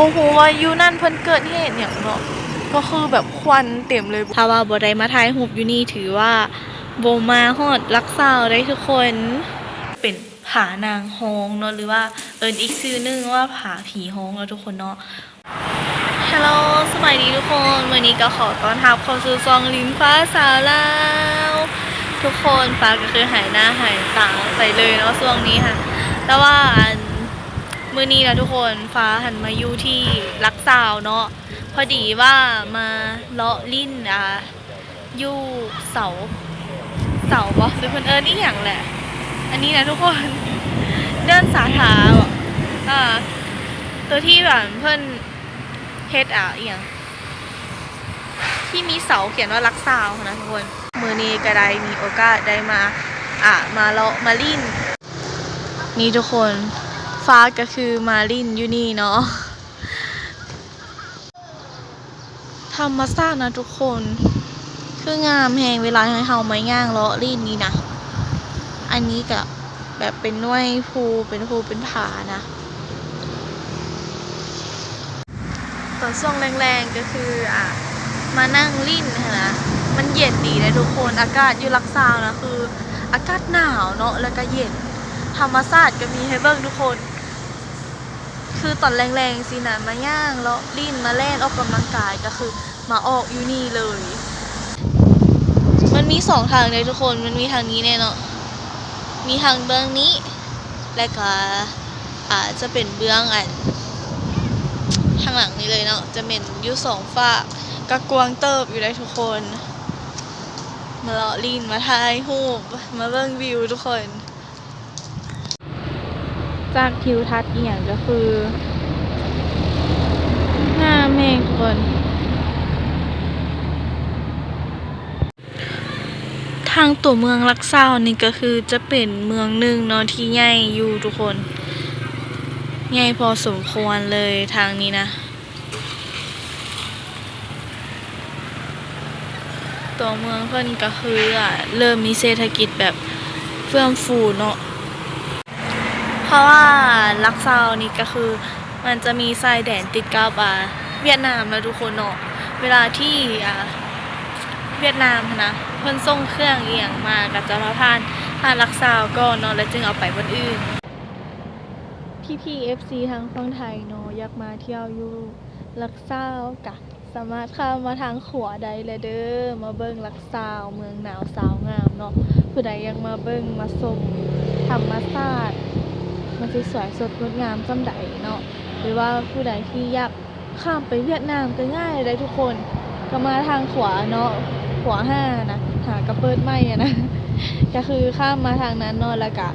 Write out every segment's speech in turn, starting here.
ບໍ່ຮູ້ວ່າຢູ່ນັ້ນເພິ່ນເກີດເຫດຫຍັງເນາະ ກໍຄືແບບຄວັນເຕັມເລີຍ. ຖ້າວ່າບໍ່ໄດ້ມາຖ່າຍຮູບຢູ່ນີ້ ຖືວ່າບໍ່ມາຮອດຫຼັກຊາວໄດ໋ທຸກຄົນ. ເປັນຜານາງຮອງເນາະ ຫຼືວ່າເອີ້ນອີກຊື່ໜຶ່ງວ່າຜາຜີຮອງເນາະທຸກຄົນເນາະ. ຮັລໂຫຼ ສະບາຍດີທຸກຄົນ, ມື້ນີ້ກໍຂໍຕ້ອນຮັບເຂົ້າສູ່ຊ່ອງລິ້ນຟ້າສາວລາວ. ທຸກຄົນ ຟ້າກໍຄືຫາຍໜ້າຫາຍຕາໄປເລີຍເນາະຊ່ວງນີ້ຫັ້ນ, ແຕ່ວ່າອັນ ມື້ນີ້ນະທຸກຄົນ ຟ້າຫັ້ນມາຢູ່ທີ່ຫຼັກຊາວເນາະ, ພໍດີວ່າມາເລາະຫຼິ້ນ ອ່າ ຢູ່ເສົາ ເສົາບໍ ຫຼືເພິ່ນເອີ້ນອີ່ຫຍັງແຫຼະ ອັນນີ້ນະທຸກຄົນ ເດີ່ນສາທາບໍ ອ່າ ຕົວທີ່ແບບເພິ່ນເຮັດ ອ່າ ອີ່ຫຍັງ ທີ່ມີເສົາຂຽນວ່າຫຼັກຊາວຫັ້ນນະທຸກຄົນ. ມື້ນີ້ກໍໄດ້ມີໂອກາດໄດ້ມາ ອ່າ ມາເລາະມາຫຼິ້ນ ນີ້ທຸກຄົນ ຟ້າກໍຄືມາຫຼິ້ນຢູ່ນີ້ເນາະ. ທຳມະຊາດນະທຸກຄົນ ຄືງາມແຮງ ເວລາໃຫ້ເຮົາມາຍ່າງເລາະຫຼິ້ນນີ້ນະ. ອັນນີ້ກະແບບເປັນໜ່ວຍພູ ເປັນພູເປັນຜານະ. ຕອນຊ່ວງແລງໆ ກໍຄື ອ່າ ມານັ່ງຫຼິ້ນຫັ້ນນະ ມັນເຢັນດີເດ້ທຸກຄົນ. ອາກາດຢູ່ຫຼັກຊາວນະ ຄືອາກາດໜາວເນາະ ແລ້ວກະເຢັນ ທຳມະຊາດກໍມີໃຫ້ເບິ່ງທຸກຄົນ. ຄືຕອນແລງໆ ຊີ້ນະ ມາຍ່າງເລາະຫຼິ້ນ ມາແລ່ນອອກກຳລັງກາຍ ກໍຄືມາອອກຢູ່ນີ້ເລີຍ. ມັນມີສອງທາງເດ້ທຸກຄົນ ມັນມີທາງນີ້ແນ່ເນາະ ມີທາງເບື້ອງນີ້ ແລ້ວກໍ ອ່າ ຈະເປັນເບື້ອງອັນ ທາງຫຼັງນີ້ເລີຍເນາະ ຈະເປັນຢູ່ສອງຟາກ ກໍກວ້າງເຕີບຢູ່ເດ້ທຸກຄົນ. ມາເລາະຫຼິ້ນ ມາຖ່າຍຮູບ ມາເບິ່ງວິວທຸກຄົນ. ຈາກທິວທັດອີ່ຫຍັງກໍຄືງາມແຮງທຸກຄົນ. ທາງຕົວເມືອງຫຼັກຊາວນີ້ກໍຄືຈະເປັນເມືອງໜຶ່ງເນາະທີ່ໃຫຍ່ຢູ່ທຸກຄົນ ໃຫຍ່ພໍສົມຄວນເລີຍທາງນີ້ນະ. ຕົວເມືອງເພິ່ນກໍຄື ອ່າ ເລີ່ມມີເສດຖະກິດແບບເຟື່ອງຟູເນາະ ເພາະວ່າຫຼັກຊາວນີ້ກໍຄືມັນຈະມີຊາຍແດນຕິດກັບ ອ່າ ຫວຽດນາມນະທຸກຄົນເນາະ. ເວລາທີ່ ອ່າ ຫວຽດນາມຫັ້ນນະ ເພິ່ນສົ່ງເຄື່ອງອີ່ຫຍັງມາ ກໍຈະມາຜ່ານ ຜ່ານຫຼັກຊາວກ່ອນເນາະ ແລ້ວຈຶ່ງເອົາໄປບ່ອນອື່ນ. ພີ່ໆ ເອັຟຊີ ທາງຝັ່ງໄທເນາະ ຢາກມາທ່ຽວຢູ່ຫຼັກຊາວ ກະສາມາດຂ້າມມາທາງຂວາໄດ້ແລະເດີ ມາເບິ່ງຫຼັກຊາວ ເມືອງໜາວຊາວງາມເນາະ. ຜູ້ໃດຢາກມາເບິ່ງມາຊົມທຳມະຊາດ ມັນຊິສວຍສົດງົດງາມສ່ຳໃດເນາະ ຫຼືວ່າຜູ້ໃດທີ່ຢາກ ຂ້າມໄປຫວຽດນາມກໍງ່າຍເດ້ທຸກຄົນ ກໍມາທາງຂວາເນາະ ຂວາຫ້ານະ ຫາກໍເປີດໃໝ່ຫັ້ນນະ ກໍຄືຂ້າມມາທາງນັ້ນເນາະ ແລ້ວກະ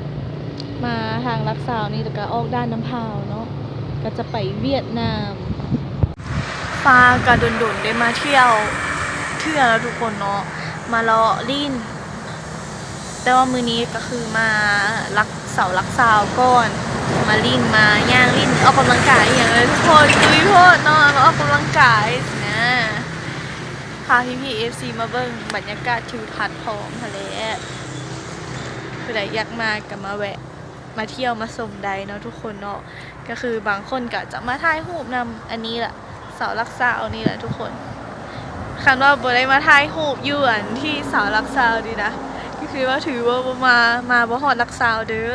ມາທາງຫຼັກຊາວນີ້ ແລ້ວກະອອກດ່ານນ້ຳພາວເນາະ ກໍຈະໄປຫວຽດນາມ. ຟ້າກໍດົນໆ ໄດ້ມາທ່ຽວເທື່ອແລ້ວທຸກຄົນເນາະ ມາເລາະຫຼິ້ນ. ແຕ່ວ່າມື້ນີ້ກໍຄືມາຫຼັກ ເສົາຫຼັກຊາວກ່ອນ ມາຫຼິ້ນ ມາຍ່າງຫຼິ້ນ ອອກກຳລັງກາຍອີ່ຫຍັງເລີຍທຸກຄົນ ຕຸ້ຍໂພດເນາະ ມາອອກກຳລັງກາຍຊີ້ນະ. ພາພີ່ໆ ເອັຟຊີ ມາເບິ່ງບັນຍາກາດທິວທັດພ້ອມຫັ້ນແຫຼະ ຜູ້ໃດຢາກມາກໍມາແວະ ມາທ່ຽວມາຊົມໄດ້ເນາະທຸກຄົນເນາະ. ກໍຄືບາງຄົນກໍຈະມາຖ່າຍຮູບນຳອັນນີ້ລະ ເສົາຫຼັກຊາວນີ້ລະທຸກຄົນ. ຄັນວ່າບໍ່ໄດ້ມາຖ່າຍຮູບຢູ່ອັນທີ່ເສົາຫຼັກຊາວນີ້ນະ ກໍຄືວ່າຖືວ່າບໍ່ມາ ມາບໍ່ຮອດຫຼັກຊາວເດີ.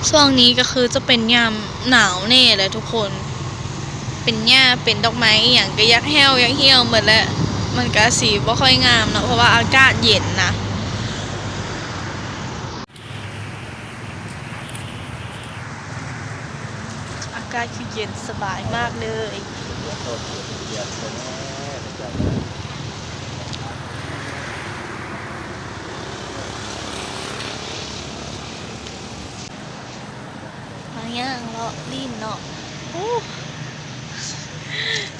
ຊ່ວງນີ້ກໍຄືຈະເປັນຍາມໜາວແນ່ແຫຼະທຸກຄົນ ເປັນຫຍ້າ ເປັນດອກໄມ້ອີ່ຫຍັງກໍຢາກແຫ້ວຢາກຫ່ຽວໝົດແຫຼະ ມັນກໍຊິບໍ່ຄ່ອຍງາມເນາະ ເພາະວ່າອາກາດເຢັນນະ. ອາກາດຄືເຢັນສະບາຍມາກເລີຍ. ມາຍ່າງເລາະຫຼິ້ນເນາະ. ໂອ້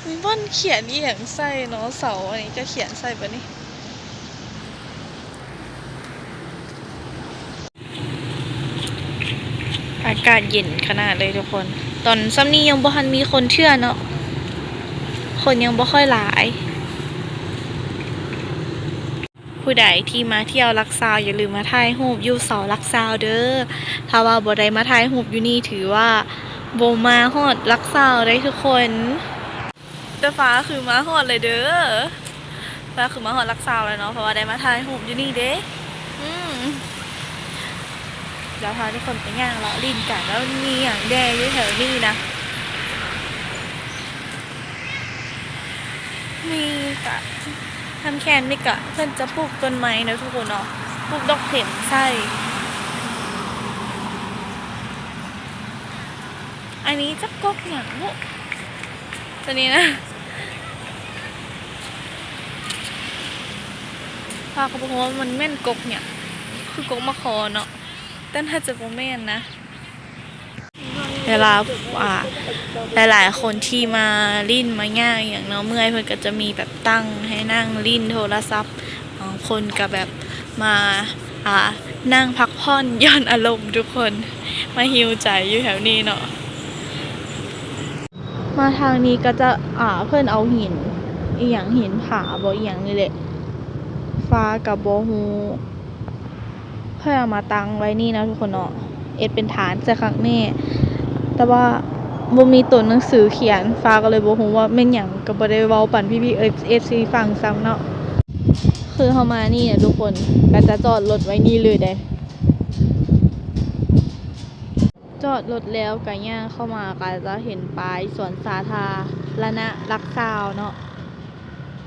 ມີບ່ອນຂຽນອີ່ຫຍັງໃສ່ເນາະ ເສົາອັນນີ້ກໍຂຽນໃສ່ບາດນີ້. ອາກາດເຢັນຂະໜາດເລີຍທຸກຄົນ. ຕອນຊ່ຳນີ້ຍັງບໍ່ທັນມີຄົນເທື່ອເນາະ ຄົນຍັງບໍ່ຄ່ອຍຫຼາຍ. ຜູ້ໃດທີ່ມາທ່ຽວຫຼັກຊາວ ຢ່າລືມມາຖ່າຍຮູບຢູ່ເສົາຫຼັກຊາວເດີ. ຖ້າວ່າບໍ່ໄດ້ມາຖ່າຍຮູບຢູ່ນີ້ ຖືວ່າ ບໍ່ມາຮອດຫຼັກຊາວເດ້ທຸກຄົນ ແຕ່ຟ້າຄືມາຮອດເລີຍເດີ ຟ້າຄືມາຮອດຫຼັກຊາວແລ້ວເນາະ ເພາະວ່າໄດ້ມາຖ່າຍຮູບຢູ່ນີ້ເດ້. ອືມ ດຽວພາທຸກຄົນໄປຍ່າງເລາະຫຼິ້ນກັນ ວ່າມີຫຍັງແດ່ຢູ່ແຖວນີ້ນະ. ມີກະ ທາງແຄມນີ້ກະເພິ່ນຈະປູກຕົ້ນໄມ້ເນາະທຸກຄົນເນາະ ປູກດອກເຂັມໃສ່. ອັນນີ້ຈັກກົກຫຍັງບຸ ຕົວນີ້ນະ ພາກະບໍ່ຮູ້ວ່າມັນແມ່ນກົກຫຍັງ ຄືກົກມະຄໍເນາະ ແຕ່ໜ້າຈະບໍ່ແມ່ນນະ. ເວລາ ອ່າ ຫຼາຍໆຄົນທີ່ມາຫຼິ້ນມາຍ່າງອີ່ຫຍັງເນາະ ເມື່ອຍເພິ່ນກໍຈະມີແບບຕັ່ງໃຫ້ນັ່ງຫຼິ້ນໂທລະສັບ ບາງຄົນກໍແບບມາ ອ່າ ນັ່ງພັກຜ່ອນຢ່ອນອາລົມທຸກຄົນ ມາຮີວໃຈຢູ່ແຖວນີ້ເນາະ. ມາທາງນີ້ກໍຈະ ອ່າ ເພິ່ນເອົາຫີນອີ່ຫຍັງ ຫີນຜາບໍ ອີ່ຫຍັງນີ້ແຫຼະ ຟ້າກໍບໍ່ຮູ້ ເພິ່ນເອົາມາຕັ້ງໄວ້ນີ້ເນາະທຸກຄົນເນາະ ເຮັດເປັນຖານໃສ່ຂ້າງນີ້ ແຕ່ວ່າບໍ່ມີຕົວໜັງສືຂຽນ ຟ້າກໍເລີຍບໍ່ຮູ້ວ່າແມ່ນຫຍັງ ກໍບໍ່ໄດ້ເວົ້າປັນພີ່ໆ ເອັຟຊີ ຟັງຊ້ຳເນາະ. ຄືເຮົາມານີ້ນະທຸກຄົນ ກໍຈະຈອດລົດໄວ້ນີ້ເລີຍເດ້. ຈອດລົດແລ້ວກໍຍ່າງເຂົ້າມາກໍຈະເຫັນປ້າຍສວນສາທາລະນະຫຼັກຊາວເນາະ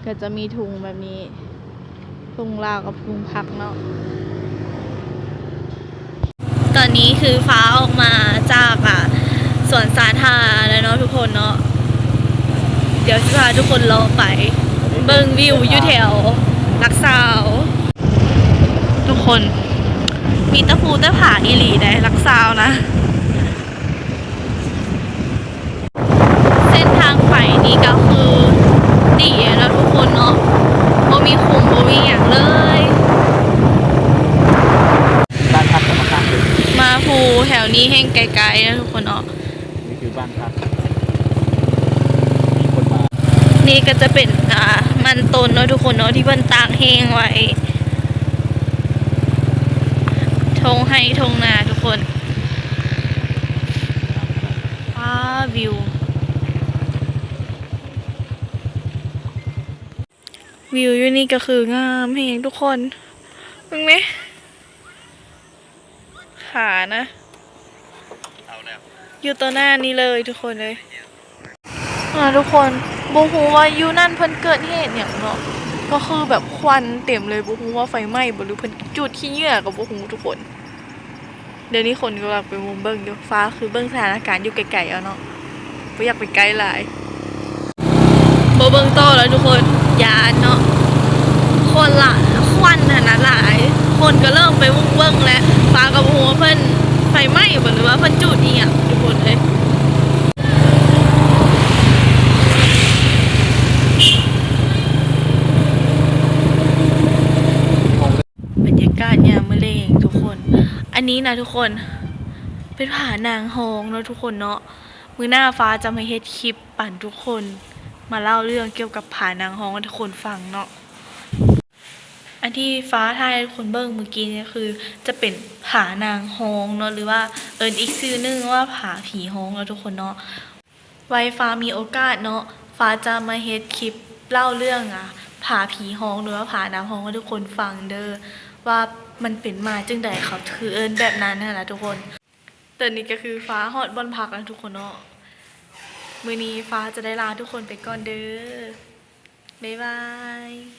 ກໍຈະມີທຸງແບບນີ້ ທຸງລາວກັບທຸງຜັກເນາະ. ຕອນນີ້ຄືຟ້າອອກມາຈາກ ອ່າ ສວນສາທາລະນະເນາະທຸກຄົນເນາະ ດຽວຊິພາທຸກຄົນເລາະໄປເບິ່ງວິວຢູ່ແຖວຫຼັກຊາວ. ທຸກຄົນ ມີແຕ່ພູແຕ່ຜາອີ່ຫຼີໃດ໋ ຫຼັກຊາວນະ. ເສັ້ນທາງໄປນີ້ກໍຄືດີເນາະທຸກຄົນເນາະ ບໍ່ມີຂຸມ ບໍ່ມີຫຍັງເລີຍ. ບ້ານພັກກຳມະການ ມາພູແຖວນີ້ແຮ່ງໄກໆນະທຸກຄົນເນາະ. ນີ້ຄືບ້ານພັກ ມີຄົນມາ. ນີ້ກໍຈະເປັນ ອ່າ ມັນຕົ້ນເນາະທຸກຄົນເນາະ ທີ່ເພິ່ນຕາກແຫ້ງໄວ້. ທົ່ງໄຮ່ທົ່ງນາທຸກຄົນ. ວ້າ ວິວ ວິວຢູ່ນີ້ກໍຄືງາມແຮງທຸກຄົນ ເບິ່ງແມະ ຂານະ ຢູ່ຕໍ່ໜ້ານີ້ເລີຍທຸກຄົນເອີຍ. ອ່າ ທຸກຄົນ ບໍ່ຮູ້ວ່າຢູ່ນັ້ນເພິ່ນເກີດເຫດຫຍັງເນາະ ກໍຄືແບບຄວັນເຕັມເລີຍ ບໍ່ຮູ້ວ່າໄຟໄໝ້ບໍ່ ຫຼືເພິ່ນຈູດຂີ້ເຫຍື້ອກໍບໍ່ຮູ້ທຸກຄົນ. ດຽວນີ້ຄົນກຳລັງໄປມຸງເບິ່ງຢູ່ ຟ້າຄືເບິ່ງສະຖານະການຢູ່ໄກໆເອົາເນາະ ບໍ່ຢາກໄປໃກ້ຫຼາຍ. ບໍ່ເບິ່ງຕໍ່ແລ້ວທຸກຄົນ ຢ້ານເນາະ ຄົນຫຼາຍ ຄວັນຫັ້ນນະຫຼາຍ ຄົນກໍເລີ່ມໄປມຸງເບິ່ງແລ້ວ. ຟ້າກໍບໍ່ຮູ້ວ່າເພິ່ນໄຟໄໝ້ບໍ່ ຫຼືວ່າເພິ່ນຈູດອີ່ຫຍັງທຸກຄົນເອີຍ. ບັນຍາກາດຍາມມື້ແລງທຸກຄົນ ອັນນີ້ນະທຸກຄົນ ເປັນຜານາງຮອງເນາະທຸກຄົນເນາະ. ມື້ໜ້າຟ້າຈະມາເຮັດຄລິບປັນທຸກຄົນ ມາເລົ່າເລື່ອງກ່ຽວກັບຜານາງຮອງໃຫ້ທຸກຄົນຟັງເນາະ. ອັນທີ່ຟ້າຖ່າຍໃຫ້ທຸກຄົນເບິ່ງມື້ກີ້ນີ້ຄື ຈະເປັນຜານາງຮອງເນາະ ຫຼືວ່າເອີ້ນອີກຊື່ໜຶ່ງວ່າຜາຜີຮອງເນາະທຸກຄົນເນາະ. ໄວ້ຟ້າມີໂອກາດເນາະ ຟ້າຈະມາເຮັດຄລິບເລົ່າເລື່ອງ ອາ ຜາຜີຮອງ ຫຼືວ່າຜານາງຮອງໃຫ້ທຸກຄົນຟັງເດີ ວ່າມັນເປັນມາຈັ່ງໃດ ເຂົາຄືເອີ້ນແບບນັ້ນຫັ້ນນະທຸກຄົນ. ຕອນນີ້ກໍຄືຟ້າຮອດບ່ອນພັກແລ້ວທຸກຄົນເນາະ. ມື້ນີ້ຟ້າຈະໄດ້ລາທຸກຄົນໄປກ່ອນເດີ ບາຍບາຍ.